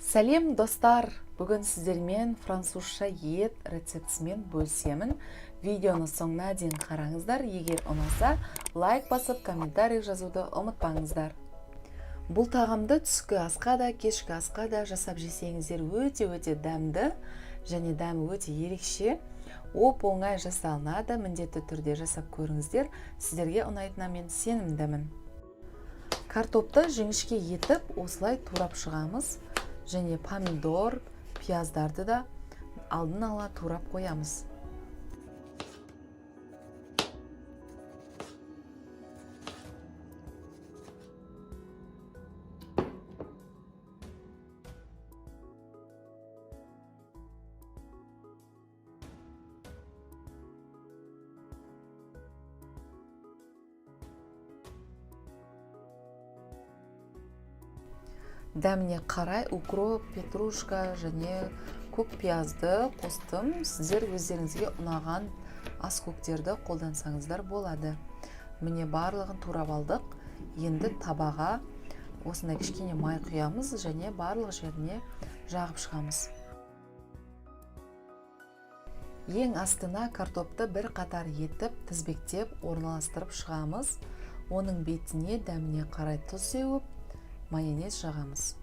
Сәлем, достар! Бүгін сіздермен французша ет рецептісімен бөлісемін. Видеоны соңына дейін қараңыздар. Егер ұнаса, лайк басып, комментарий жазуды ұмытпаңыздар. Бұл тағамды түскі асқа да, кешкі асқа да жасап жесеңіздер, өте-өте дәмді және дәмі өте ерекше. Оп оңай жасалынады, міндетті түрде жасап көріңіздер. Сіздерге ұнайтынына мен сенімдімін. Картопты жіңішке етіп осылай турап шығамыз және помидор, пияздарды да алдын ала турап қоямыз. Дәміне қарай укроп, петрушка және көк пиязды қостым. Сіздер өздеріңізге ұнаған ас көктерді қолдансаңыздар болады. Міне, барлығын турап алдық. Енді табаға осындай кішкене май құямыз және барлық жеріне жағып шығамыз. Ең астына картопты бір қатар етіп тізбектеп орналастырып шығамыз. Оның бетіне дәміне қарай тұз сеуіп, майонез жағамыз.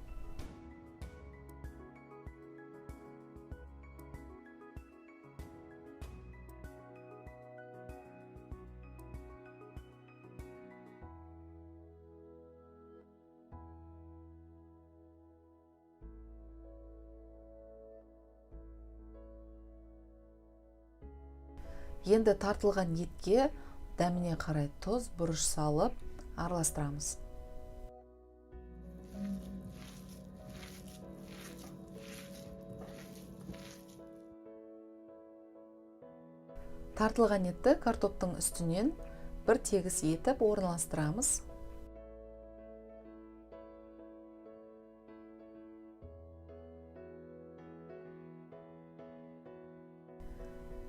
Енді тартылған етке дәміне қарай тұз, бұрыш салып араластырамыз. Тартылған етті картоптың үстінен бір тегіс етіп орналастырамыз.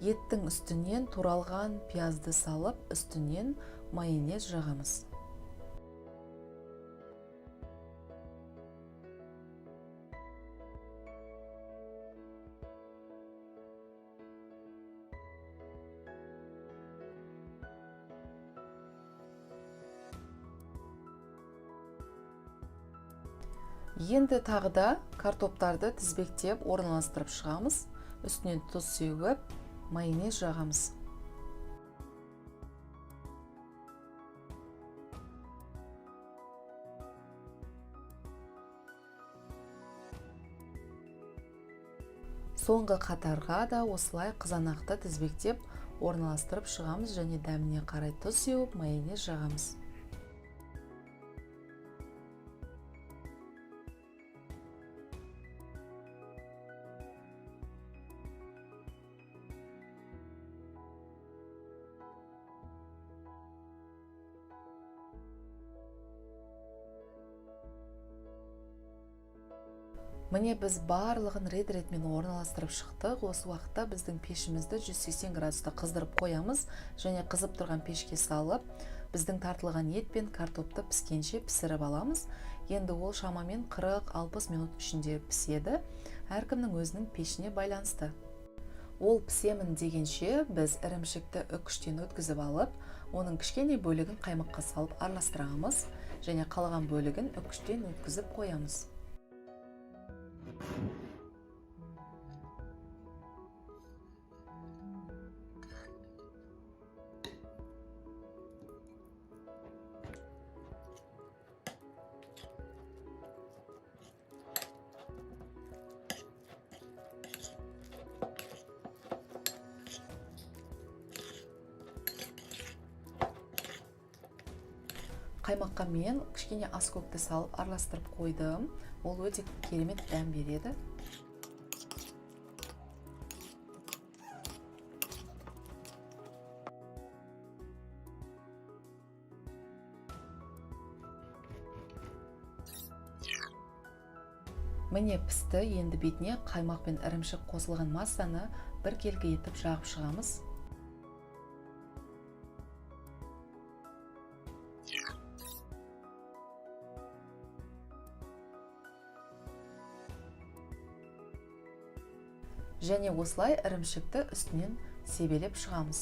Еттің үстінен туралған пиязды салып, үстінен майонез жағамыз. Енді тағы да картоптарды тізбектеп орналастырып шығамыз. Үстінен тұз сеуіп, майонез жағамыз. Соңғы қатарға да осылай қызанақты тізбектеп орналастырып шығамыз және дәміне қарай тұз сеуіп, майонез жағамыз. Міне, біз барлығын рет-ретімен орналастырып шықтық. Осы уақытта біздің пешімізді 180 градуста қыздырып қоямыз және қызып тұрған пешке салып, біздің тартылған ет пен картопты піскенше пісіріп аламыз. Енді ол шамамен 40-60 минут ішінде піседі. Әркімнің өзінің пешіне байланысты. Ол пісемін дегенше біз ірімшікті үкіштен өткізіп алып, оның кішкене бөлігін қаймаққа салып араластырамыз және қалған бөлігін үкіштен өткізіп қоямыз. Қаймаққа мен кішкене аскөкті салып араластырып қойдым. Ол өте керемет дәм береді. Міне, пісті. Енді бетіне қаймақ пен ірімшік қосылған массаны біркелкі етіп жағып шығамыз. Және осылай ірімшікті үстінен себелеп шығамыз.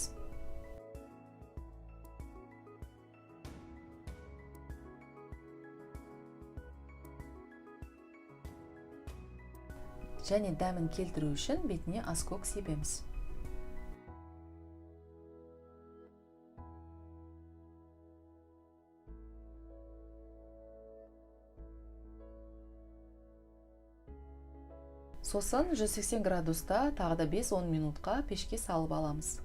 Және дәмін келтіру үшін бетіне аскөк себеміз. Сосын 180 градуста тағы да 5-10 минутқа пешке салып аламыз.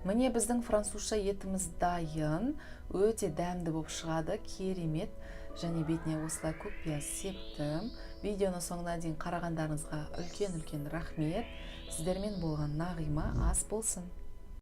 Міне, біздің французша етіміз дайын, өте дәмді болып шығады, керемет. Және бетіне осылай көк пияз септім. Видеоны соңына дейін қарағандарыңызға үлкен-үлкен рахмет. Сіздермен болған Нағима. Ас болсын!